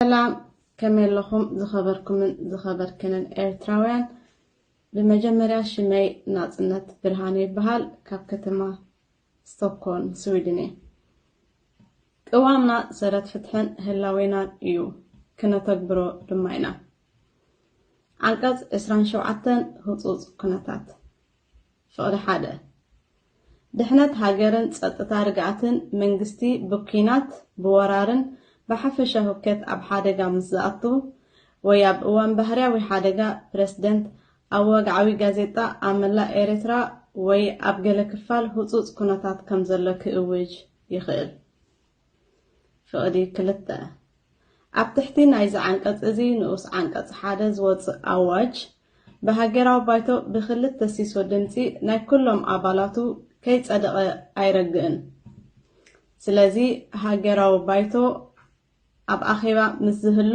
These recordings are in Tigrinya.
ሰላም፣ ከመይ ኣለኹም ዝኸበርኩምን ዝኸበርክንን ኤርትራውያን? ብመጀመርያ ሽመይ ናጽነት ብርሃነ ይበሃል፣ ካብ ከተማ ስቶክሆልም፣ ስዊድን እየ። ቅዋምና ሰረት ፍትሕን ህላዌናን እዩ፣ ክነተግብሮ ድማ ኢና። ዓንቀጽ ዕስራን ሸውዓተን፣ ህጹጽ ኩነታት። ፍቕዲ ሓደ። ድሕነት ሃገርን ጸጥታ ርግኣትን መንግስቲ ብኲናት፣ ብወራርን ብሓፈሻ ህውከት ኣብ ሓደጋ ምስ ዝኣቱ፣ ወይ ኣብ እዋን ባህርያዊ ሓደጋ ፕረሲደንት ኣብ ወግዓዊ ጋዜጣ ኣብ መላእ ኤርትራ ወይ ኣብ ገለ ክፋል ህጹጽ ኩነታት ከም ዘሎ ክእውጅ ይኽእል። ፍቕዲ ክልተ። ኣብ ትሕቲ ናይዚ ዓንቀጽ እዚ ንኡስ ዓንቀጽ ሓደ ዝወጽእ ኣዋጅ ብሃገራዊ ባይቶ ብክልተ ሲሶ ድምጺ ናይ ኩሎም ኣባላቱ ከይጸደቐ ኣይረግእን። ስለዚ ሃገራዊ ባይቶ ኣብ ኣኼባ ምስ ዝህሉ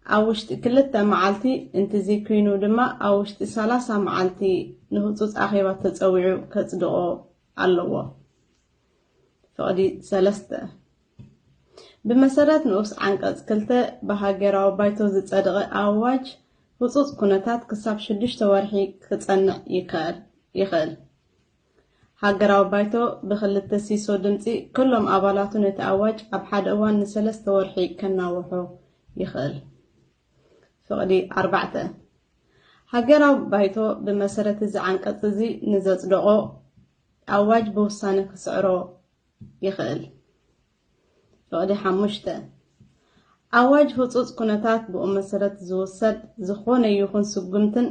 ኣብ ውሽጢ ክልተ መዓልቲ፣ እንትዚ ኩይኑ ድማ ኣብ ውሽጢ ሰላሳ መዓልቲ ንህጹጽ ኣኼባ ተጸዊዑ ከጽድቖ ኣለዎ። ፍቕዲ ሰለስተ። ብመሰረት ንኡስ ዓንቀጽ ክልተ ብሃገራዊ ባይቶ ዝጸደቐ ኣዋጅ ህጹጽ ኩነታት ክሳብ ሽዱሽተ ወርሒ ክጸንዕ ይከኣል፣ ይኽእል። ሃገራዊ ባይቶ ብክልተ ሲሶ ድምጺ ኩሎም ኣባላቱ ነቲ ኣዋጅ ኣብ ሓደ እዋን ንሰለስተ ወርሒ ከናውሖ ይኽእል። ፍቕዲ ኣርባዕተ። ሃገራዊ ባይቶ ብመሰረት እዚ ዓንቀጽ እዚ ንዘጽደቖ ኣዋጅ ብውሳነ ክስዕሮ ይኽእል። ፍቕዲ ሓሙሽተ። ኣዋጅ ህጹጽ ኩነታት ብኡ መሰረት ዝውሰድ ዝኾነ ይኹን ስጉምትን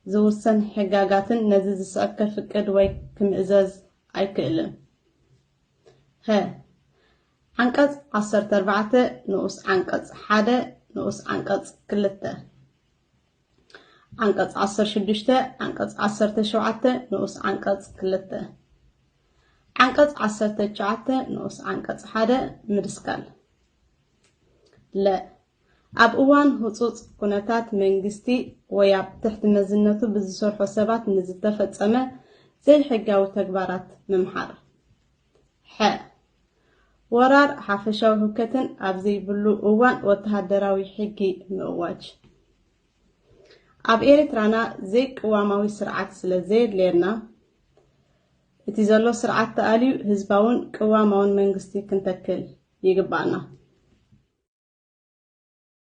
ዝውሰን ሕጋጋትን ነዚ ዝስዕብ ከፍቅድ ወይ ክምእዘዝ ኣይክእልን። ሀ። ዓንቀጽ ዓሰርተ ኣርባዕተ ንኡስ ዓንቀጽ ሓደ ንኡስ ዓንቀጽ ክልተ። ዓንቀጽ ዓሰርተ ሽዱሽተ፣ ዓንቀጽ ዓሰርተ ሸውዓተ ንኡስ ዓንቀጽ ክልተ። ዓንቀጽ ዓሰርተ ትሽዓተ ንኡስ ዓንቀጽ ሓደ ምድስካል። ለ። ኣብ እዋን ህጹጽ ኩነታት መንግስቲ ወይ ኣብ ትሕቲ መዝነቱ ብዝሰርሑ ሰባት ንዝተፈጸመ ዘይሕጋዊ ተግባራት ምምሓር። ሐ። ወራር ሓፈሻዊ ህውከትን ኣብ ዘይብሉ እዋን ወተሃደራዊ ሕጊ ምእዋጅ። ኣብ ኤርትራና ዘይቅዋማዊ ስርዓት ስለ ዘየድልየና፣ እቲ ዘሎ ስርዓት ተኣልዩ ህዝባውን ቅዋማውን መንግስቲ ክንተክል ይግባእና።